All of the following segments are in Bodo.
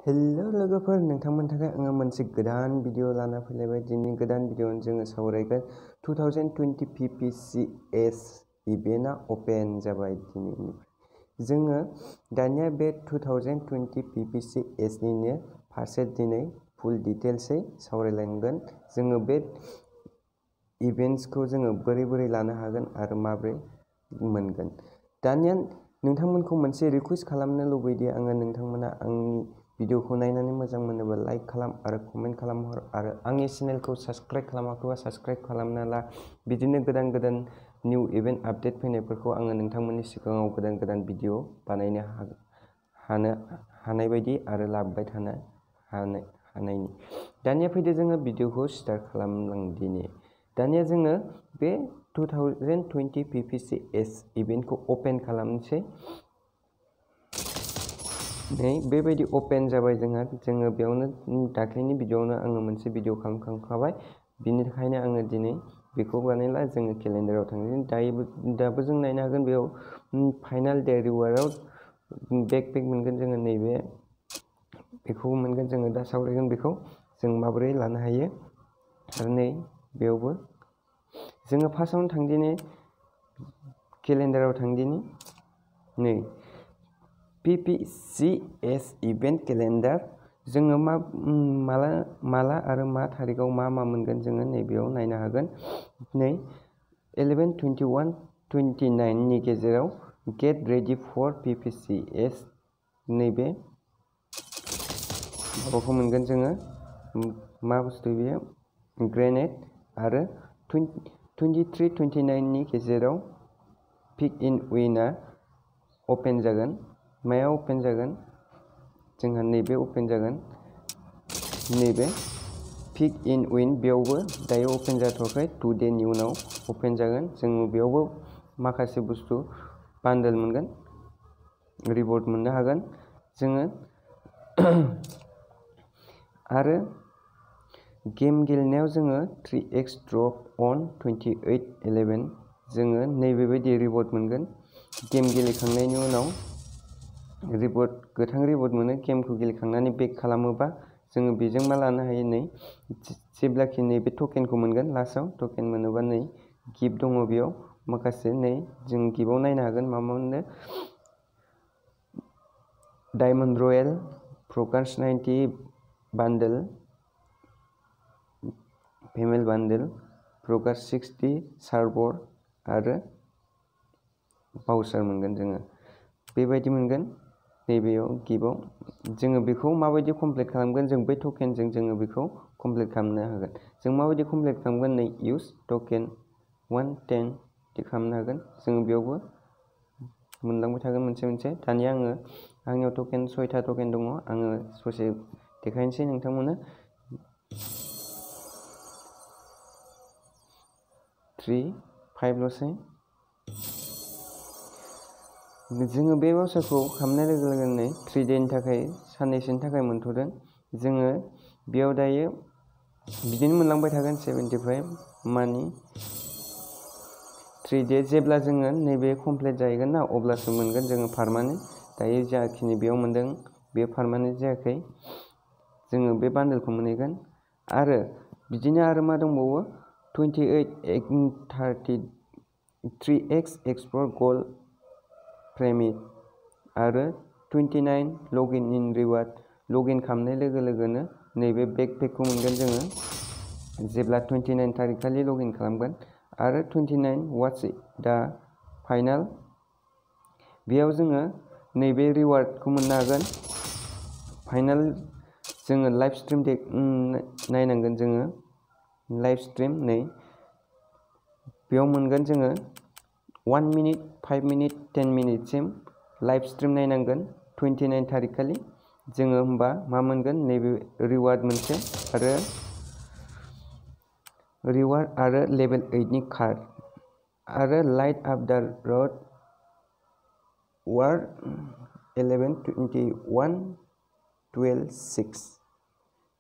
हेलो लोगोफोर, नोंथांमोननि थाखाय आङो मोनसे गोदान भिडिअ लाना फैलायबाय। दिनै गोदान भिडिअआव जोङो सावरायगोन 2020 PPCS इभेन्टआ अपेन जाबाय दिनैनिफ्राय। जोङो दानिया बे 2020 PPCS निनो फारसे दिनै फुल डिटेल्सै सावरायलांगोन। जोङो बे इभेन्ट्सखौ जोङो बोरै लानो हागोन आरो माबोरै मोनगोन। दानिया नोंथांमोनखौ मोनसे रिक्वेस्ट खालामनो लुबैदि आङो नोंथांमोना आंनि भिडिअखौ नायनानै मोजां मोनोबा लाइक खालाम आरो कमेन्ट खालामहर आरो आंनि चेनेलखौ साबस्क्राइब खालामाखैबा साबस्क्राइब खालामना ला। बिदिनो गोदान निउ इभेन्ट आपडेट फैनायफोरखौ आङो नोंथांमोननि सिगाङाव गोदान भिडिअ बानायनो हानाय बायदि आरो लाबोबाय थानो हानायनि। दानिया फैदो जोङो भिडिअखौ स्टार्ट खालामलांदिनि। दानिया जोङो बे 2020 PPCS इभेन्टखौ अपेन खालामनोसै। बेबायदि अपेन जाबाय जोङो बेयावनो दाख्लैनि भिडिअआवनो आङो मोनसे भिडिअ खालामखांखाबाय। बिनि थाखायनो आङो दिनै बेखौ बानायला, जोङो केलेन्डाराव थांगोन। दाबो जों नायनो हागोन बेयाव फाइनाल डे रिवार्डआव बेकपेक मोनगोन। जोङो नैबे बेखौ मोनगोन। जोङो दा सावरायगोन बेखौ जों माबोरै लानो हायो। आरो नै बेयावबो जोङो फार्स्टआवनो थांदिनि केलेन्डाराव थांदिनि। नै PPCS इभेन्ट केलेन्डार जोङो माला आरो मा थारिखआव मा मोनगोन जोङो नैबेयाव नायनो हागोन। नै 11/21/29 नि गेजेराव गेट रेडि फर PPCS नैबे माबाखौ मोनगोन जोङो। मा बुस्थु बेयो? ग्रेनेड। आरो 23/29 नि गेजेराव पिक इन उइनआ अपेन जागोन। माया अपेन जागोन? जोंहा नैबे अपेन जागोन। नैबे पिक इन उइन बेयावबो दायो अपेन जाथ'वाखै। 2 डेनि उनाव अपेन जागोन। जों बेयावबो माखासे बुस्थु बान्डल मोनगोन, रिवार्ड मोननो हागोन जोङो। आरो गेम गेलेनायाव जोङो 3x ड्रप अन 28/11 जोङो नैबेबायदि रिवार्ड मोनगोन। गेम गेलेखांनायनि उनाव रिवार्ड गोथां रिवार्ड मोनो। गेमखौ गेलेखांनानै बेक खालामोबा जोङो बेजों मा लानो हायो? नै जेब्लाखि नैबे टकेनखौ मोनगोन, लास्टआव टकेन मोनोबा नै गिफ्ट दङ बेयाव माखासे। नै जों गिफ्टआव नायनो हागोन मा मोनो। डायमन्ड रयेल प्रकार्स 90 बान्डल, फेमेल बान्डल प्रकार्स 60 सार्वर आरो बाउचार मोनगोन जोङो। बेबायदि मोनगोन नैबेयाव गिफ्टआव। जोङो बेखौ माबायदि कमप्लिट खालामगोन? जों बै टकेनजों जोङो बेखौ कमप्लिट खालामनो हागोन। जों माबायदि कमप्लिट खालामगोन? नै इउज टकेन 110 बिदि खालामनो हागोन। जोङो बेयावबो मोनलांबाय थागोन मोनसे। दानिया आंनियाव टकेन 6था टकेन दङ। आङो ससे देखायनोसै नोंथांमोननो। 3, 5 ल'सै। जोङो बे बाउचारखौ खालामनाय लोगो लोगोनो 3 डेनि थाखाय साननैसोनि थाखाय मोनथ'दों। जोङो बेयाव दायो बिदिनो मोनलांबाय थागोन 75 मानि 3 डे। जेब्ला जोङो नैबे कमप्लिट जाहैगोन ना अब्लासो मोनगोन जोङो पारमानेन्ट। दायो जाखिनि बेयाव मोनदों बेयो पारमानेन्ट जायाखै। जोङो बे बान्डलखौ मोनहैगोन। आरो बिदिनो आरो मा दंबावो? 3x एक्सप्लर गोल्ड प्रेमिट आरो 29 लगइन इन रिवार्ड। लगइन खालामनाय लोगो लोगोनो नैबे बेकपेकखौ मोनगोन जोङो जेब्ला 29 थारिख खालि लगइन खालामगोन। आरो 29 वाट्स दा फाइनाल बेयाव जोङो नैबे रिवार्डखौ मोननो हागोन। फाइनाल जोङो लाइभ स्ट्रिम नायनांगोन। जोङो लाइभ स्ट्रिम नै बेयाव मोनगोन जोङो 1 मिनिट, 5 मिनिट, 10 मिनिटसिम लाइभ स्ट्रिम नायनांगोन 29 थारिख खालि। जोङो होमबा मा मोनगोन? नैबे रिवार्ड मोनसे आरो लेभेल 8 नि कार्ड आरो लाइट आप द रोड वार 11/21/12/6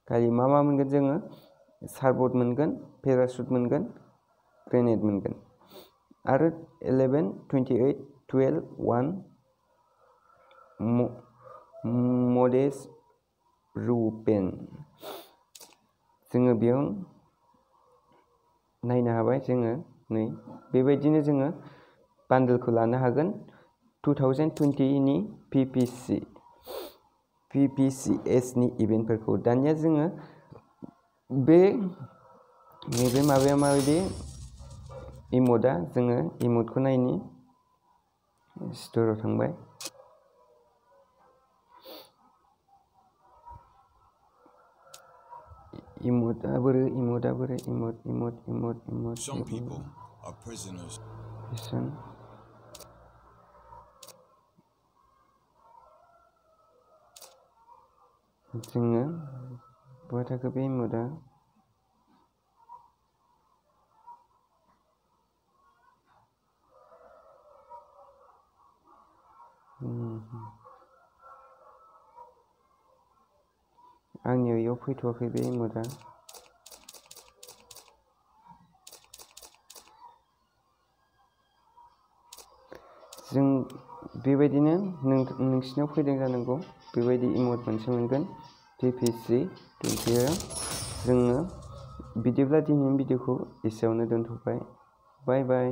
खालि मा मोनगोन जोङो? सार्बट मोनगोन, पेराशुट मोनगोन, ग्रेनेड मोनगोन। आरो 11/28/12/1 मडेस रुपेन जोङो बेयाव नायनो हाबाय जोङो नै बेबायदिनो जोङो बान्डलखौ लानो हागोन 2020 नि PPCS नि इभेन्टफोरखौ दानिया जोङो बे नैबे माबाया माबायदि इमोटआ जोङो इमोटखौ नायनि स्टोराव थांबाय इमोटआ बोरै emote Some people are prisoners. जोङो बहा थाखो बे इमोटआ आंनियाव इयाव फैथ'वाखै बे इमोटआ जों बेबायदिनो नोंसिनाव फैदों जानांगौ बेबायदि इमोट मोनसे मोनगोन PPC20 जोङो बिदिब्ला दिनैनि भिडिअखौ एसेयावनो दोनथ'बाय बाय बाय